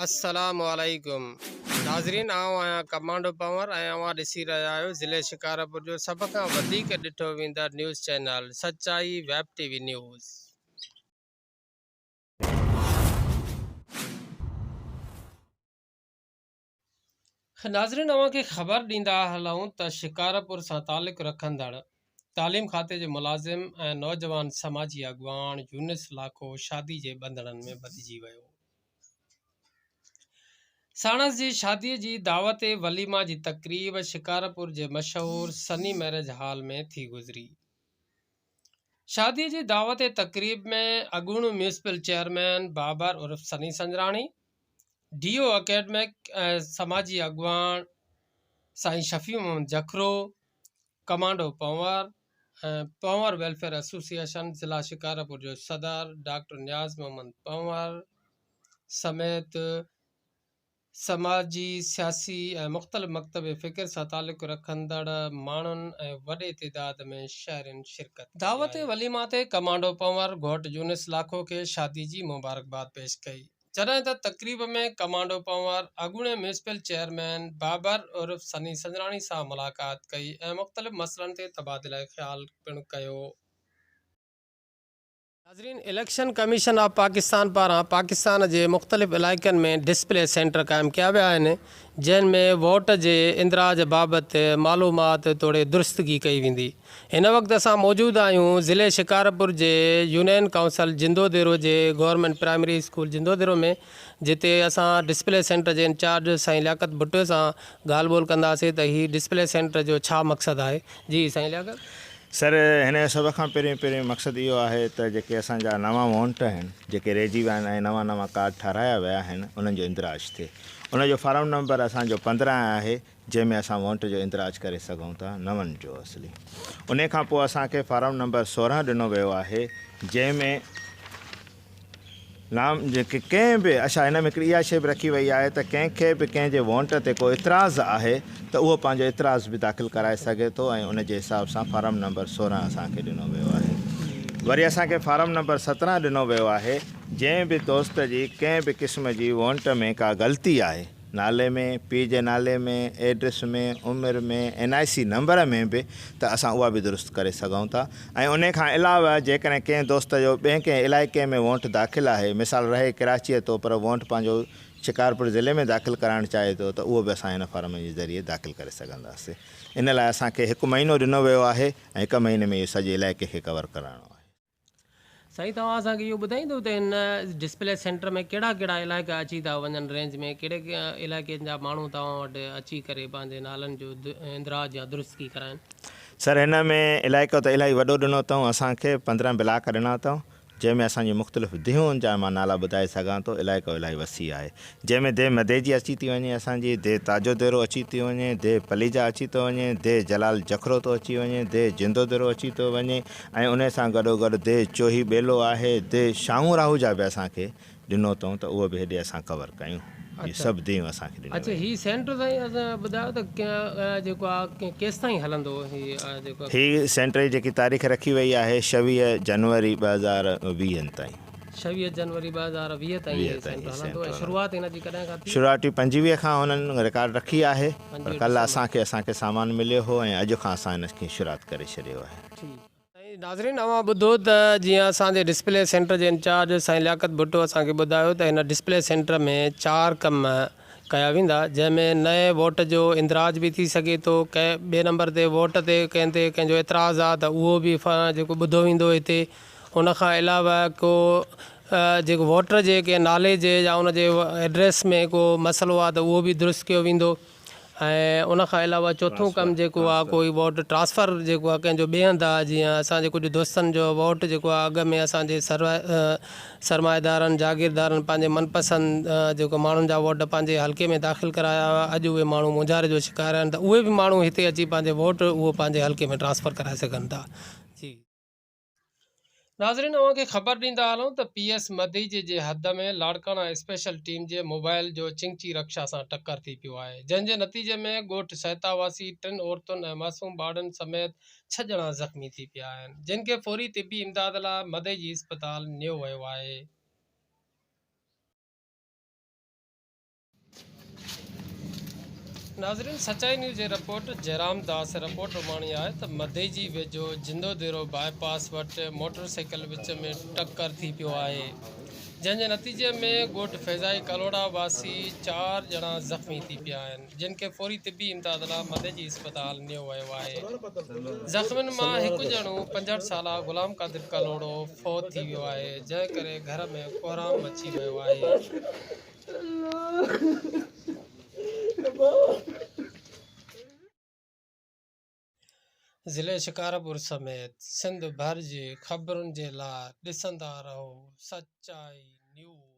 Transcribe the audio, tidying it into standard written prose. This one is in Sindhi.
السلام عليڪم ناظرين آئون آهيان ڪمانڊو پنور ۽ اوهان ڏسي رهيا آهيو ضلعي شڪارپور جو سڀ کان وڌيڪ ڏٺو ويندڙ news channel Sachai web T V news. ناظرين اوهان کي خبر ڏيندا هلون ته شڪارپور سان تعلق رکندڙ تعليم کاتي جي ملازم ۽ نوجوان سماجي اڳواڻ يونس لاکو شادي جي ٻنڌڻن ۾ ٻڌجي ويو. ساڻس جي شادي جي دعوت وليمه جي تقريب شڪارپور جي مشهور سني ميرج هال ۾ ٿي گذري. شادي جي دعوت تقريب ۾ اڳوڻو ميونسپل چيئرمين بابر عرف سني سنجراڻي، ڊي او اڪيڊمڪ ۽ سماجي اڳواڻ Sain Shafi Muhammad Jakhro, commando Panhwar ۽ Panhwar welfare association ضلع شڪارپور جو صدر ڊاڪٽر نياز محمد پنهور سميت سماجي، سياسي ۽ مختلف مڪتب فڪر سان تعلق رکندڙ ماڻهن ۽ وڏي تعداد ۾ شهرين شرڪت ڪئي. دعوت وليمه تي ڪمانڊو پنهور گهوٽ يونس لاکو کي شادي جي مبارڪباد پيش ڪئي. جڏهن ته تقريب ۾ ڪمانڊو پنهور اڳوڻي ميونسپل چيئرمين بابر عرف سني سنجراڻي سان ملاقات ڪئي ۽ مختلف مسئلن تي تبادله خيال پڻ ڪيو. ناظرين اليڪشن ڪميشن آف پاڪستان پاران پاڪستان جي مختلف علائقن ۾ ڊسپلي سينٽر قائم ڪيا ويا آهن جنهن ۾ ووٽ جي اندراج بابت معلومات توڙي درستگي ڪئي ويندي. هن وقت اسان موجود آهيون ضلعي شڪارپور جي يونين ڪائونسل جندوديرو جي گورنمينٽ پرائمري اسڪول جندوديرو ۾ جتي اسان ڊسپلي سينٽر جي انچارج سائين لياقت ڀٽو سان ڳالهه ٻولهه ڪنداسين ته هي ڊسپلي سينٽر جو ڇا مقصد آهي جي سائين لياقت. سر هن جو سڀ کان پهريون پهريون مقصد اهو آهي ته جيڪي اسان جا نوان وونٽ آهن جيڪي رهجي ويا آهن ۽ نوان نوان ڪارڊ ٺارايا ويا آهن انهن جو اندراج ٿئي ان جو فارم نمبر اسان جو 15 آهي جنهن ۾ اسان وونٽ جو اندراج ڪري سگهون ٿا نون جو اصلي انهي کان پوء اسان کي فارم نمبر 16 ڏنو ويو آهي جنهن ۾ نام جيڪي ڪنهن به اڇا هن ۾ هڪڙي اها شيء به رکي وئي آهي ته ڪنهن کي به ڪنهن جي وونٽ تي ڪو اعتراض آهي ته اهو پنهنجو اعتراض به داخل ڪرائي سگهي ٿو ۽ ان جي حساب سان فارم نمبر 16 اسان کي ڏنو ويو آهي وري اسان کي فارم نمبر 17 ڏنو ويو آهي جنهن به دوست جي ڪنهن به قسم جي وونٽ ۾ ڪا غلطي آهي نالي ۾، پيء جي نالي ۾، ايڊريس ۾، عمر ۾، اين آء سي نمبر ۾ به ته اسان اها به درست ڪري سگهون ٿا ۽ انهي کان علاوه جيڪڏهن ڪنهن دوست جو ٻئي ڪنهن علائقي ۾ وونٽ داخل آهي مثال رهي ڪراچيء ٿو پر وونٽ پنهنجو شڪارپور ضلعي ۾ داخل ڪرائڻ چاهي ٿو ته اهو به اسان هن فارم جي ذريعي داخل ڪري سگهنداسين ان لاء اسان کي هڪ مهينو ڏنو ويو آهي ۽ هڪ مهيني ۾ اهو سڄي علائقي کي ڪور ڪرائڻو آهي. سائين توهان اسان کي اهو ٻڌائيندو ته هن ڊسپلي سينٽر ۾ ڪهڙا ڪهڙا علائقا اچي ٿا وڃن رينج ۾ ڪهڙي علائقن جا ماڻهو توهان وٽ اچي ڪري پنهنجي نالن جو اندراج يا درستگي ڪرائين. سر هن ۾ علائقو ته الاهي وڏو ڏنو اٿئون اسان کي 15 بلاڪ ڏنا اٿئون جنهن ۾ اسان جون مختلف ديهون جا مان نالا ٻڌائي سگهان ٿو علائقو الاهي وسيع آهي جنهن ۾ ديهه مديجي اچي ٿي وڃي اسان جي ديهه تاجو ديرو اچي ٿي وڃي ديهه پليجا اچي ٿو وڃي ديهه جلال جکرو ٿو اچي وڃي ديهه جندو ديرو اچي ٿو وڃي ۽ انهي سان گڏوگڏ ديهه چوهي ٻيلو آهي، ديهه شاهون راهوجا به اسان کي ڏنو اٿئون ته اهو به هيڏي اسان ڪور ڪيون. اهي سڀ ديهون اسان کي ڏنيون اڇا ويون. هي سينٽر سائين اسان ٻڌايو ته جيڪو آ ڪيستائين هلندو هي جيڪو. هي سينٽر جي جيڪي تاريخ رکي وئي آهي 26 جنوري 2020 تائين. 26 جنوري 2020 تائين هي سينٽر هلندو ۽ شروعات هن جي ڪڏهن کان ٿي؟ شروعات 25 کان هنن رڪارڊ رکي آهي پر ڪلهه اسان کي اسان کي سامان مليو هو ۽ اڄ کان اسان هن کي شروعات ڪري ڇڏيو آهي. ٺيڪ سائين ناظرين اوهان ٻڌو ته جيئن اسان جي ڊسپلي سينٽر جي انچارج سائين لياقت ڀٽو اسان کي ٻڌايو ته هن ڊسپلي سينٽر ۾ چار ڪم ڪيا ويندا جنهن ۾ نئين ووٽ جو اندراج به ٿي سگهي ٿو ڪنهن ٻئي نمبر تي ووٽ تي ڪنهن تي ڪنهن جو اعتراض آ ته اهو به جيڪو ٻڌو ويندو هتي ان کان علاوه ڪو جيڪو ووٽر جي ڪنهن نالي جي يا ان جي ايڊريس ۾ ڪو مسئلو آ ته اهو به درست ڪيو ويندو. ۽ ان کان علاوه چوٿون ڪم جيڪو آ ڪوئي ووٽ ٽرانسفر جيڪو آ ڪنهن جو ٻئي هنڌ آ جيئن اسان جي ڪجهه دوستن جو ووٽ جيڪو آ اڳ ۾ اسان جي سرمائيدارن جاگيردارن پنهنجي من پسند جيڪو ماڻهن جا ووٽ پنهنجي حلقي ۾ داخل ڪرايا هئا اڄ اهي ماڻهو مونجهاري جو شڪار آهن ته اهي به ماڻهو هتي اچي پنهنجي ووٽ اهو پنهنجي حلقي ۾ ٽرانسفر ڪرائي سگهن ٿا جي. ناظرين اوهان کي خبر ڏيندا هلون ته پي ايس مديجي جي حد ۾ لاڙڪاڻا اسپيشل ٽيم جي موبائل جو چنگچي رڪشا سان ٽڪر ٿي پيو آهي جنهن جي نتيجي ۾ ڳوٺ سهتا واسي ٽن عورتن ۽ معصوم ٻارڙن سميت ڇهه ڄڻا زخمي ٿي پيا آهن جن کي فوري طبي امداد لاء مديجي اسپتال نيو ويو آهي. ناظرين سچائي نيوز جي رپورٽ جئرام داس رپورٽ اماڻي آهي ته مدئجي ويجهو جندو ديرو باء پاس وٽ موٽر سائيڪل وچ ۾ ٽڪر ٿي پيو آهي جنهن جي نتيجي ۾ ڳوٺ فيضائي ڪلهوڙا واسي چار ڄڻا زخمي ٿي پيا آهن جن کي فوري طبي امداد لاء مدئجي اسپتال نيو ويو آهي زخمين مان هڪ ڄڻو 65 سالا غلام قادر ڪلهوڙو فوت ٿي ويو آهي جنهن ڪري گهر ۾ ڪهرام مچي ويو آهي. ضلعي شڪارپور سميت سنڌ ڀر جي خبرن جي لاء ڏسندا رهو سچائي نيوز.